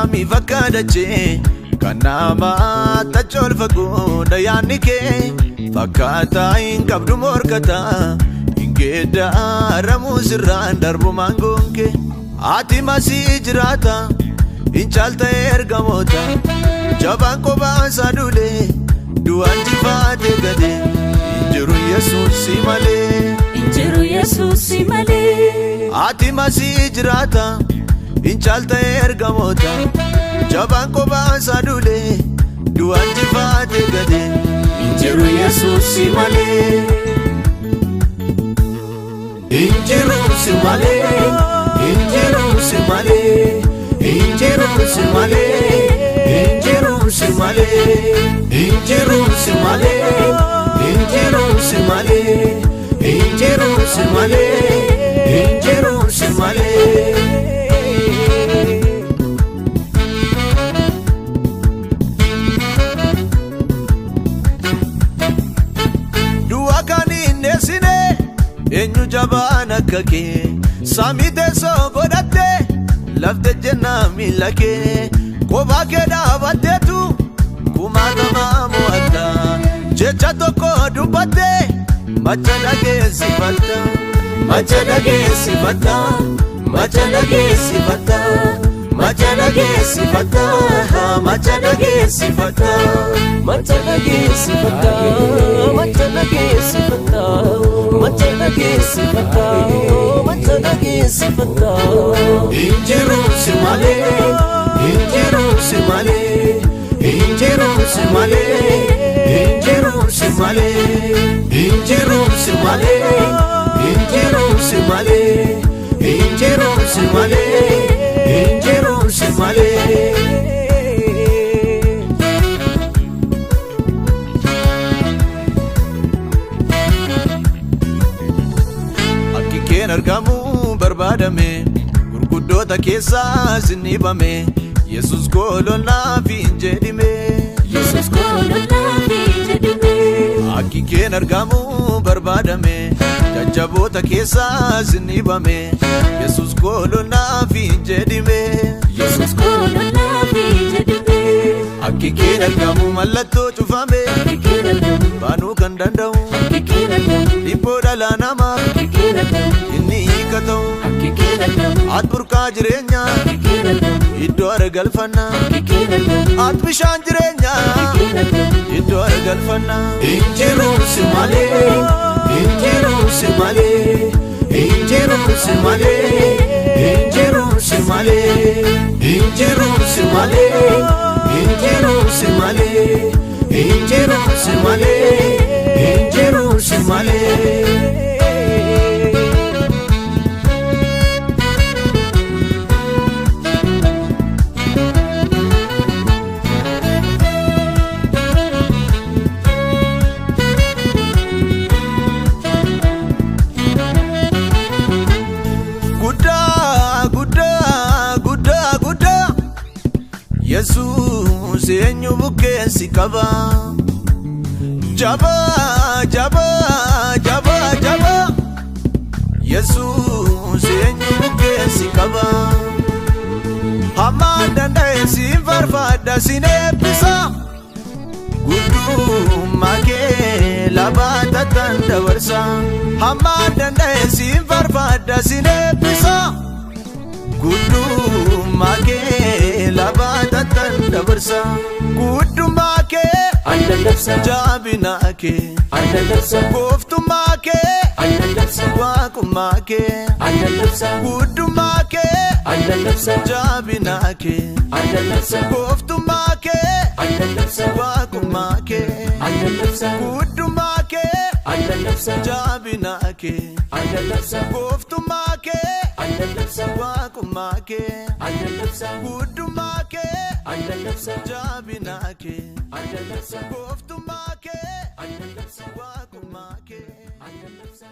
samii fakkaadachee kan nama tachol fagoo yaanni kee fakkaataa hin qabdu morkataa hin geeddaramu sirraan darbu maangoon kee ati masii jiraata hin caalta ergamoota jabaan kophaa dulee du'aan jifaate gadee hin jiru Yesuus si malee. Injiru Yesuus si malee. Ati masii jiraata hin caalta ergamoota jabaan kophaa dulee du'aan jifaate gadee hin jiru Yesuus si malee. Hin jiru si malee, hin jiru si malee, hin jiru si malee, hin jiru si malee, hin jiru si malee, hin jiru si malee, hin jiru si malee, hin jiru si malee. Du'a kan hin dheessine eenyu jabaan akka kee samii teessoo godhatte lafte jennaa miila kee kophaa kee dhaabatteetu kumaatamaa mo'atta jecha tokko dubbatte macha dhageessifatta macha dhageessifatta macha dhageessifatta macha dhageessifatta macha dhageessifatta Macha dhageessifatta, macha dhageessifatta, macha dhageessifatta, macha dhageessifatta. Hin jiru si malee, hin jiru si malee, hin jiru si malee, hin jiru si malee, hin jiru si malee, hin jiru si malee, hin jiru si malee, hin jiru si malee. Akki keen argamu barbaadame gurguddoota keessaas hin dhiibame Yesuus gololnaaf hin jedhime. Yesuus gololnaaf hin jedhime. Akki keen argamu barbaadame jajjaboota keessaas hin dhiibame Yesuus gololnaaf hin jedhime. Yesuus gololnaaf hin jedhime. Akki keen argamu mallattoo cufame Akki keen argamu, baanuu kan danda'u akki keen argamu, dhibboo dhala namaa akki keen argamu, inni hiika ta'u akki keen argamu, ati burqaa jireenyaa akki keen argamu, iddoo aragalfannaa akki keen argamu, ati bishaan jireenyaa akki keen argamu. iddoo aragalfannaa. Hin jiru si malee, hin jiru si malee, hin jiru si malee, hin jiru si malee, hin jiru si malee, hin jiru si malee, hin jiru si malee, hin jiru si malee. Guddaa guddaa guddaa guddaa Yesuus eenyu bukkeensi qaba Jabaa jabaa jabaa jabaa Yesuus eenyu bukkeensi qaba Hammaan danda'e siin farfadha siin eebbisa Guddummaa kee labaatatan dabarsa Hammaan danda'e siin farfadha siin eebbisa Guddummaa kee labaatatan dabarsa Guddummaa kee Annan labsa, jabina kee annan labsa, Gooftummaa kee annan labsa, waaqummaa kee annan labsa, Guddummaa kee annan labsa, jabina kee annan labsa, Gooftummaa kee annan labsa, waaqummaa kee annan labsa, Guddummaa kee annan labsa, jabina kee annan labsa, Gooftummaa kee annan labsa, waaqummaa kee annan labsa, Guddummaa kee annan labsa, jabina kee annan labsa, Gooftummaa kee annan labsa, waaqummaa kee. annan labsa.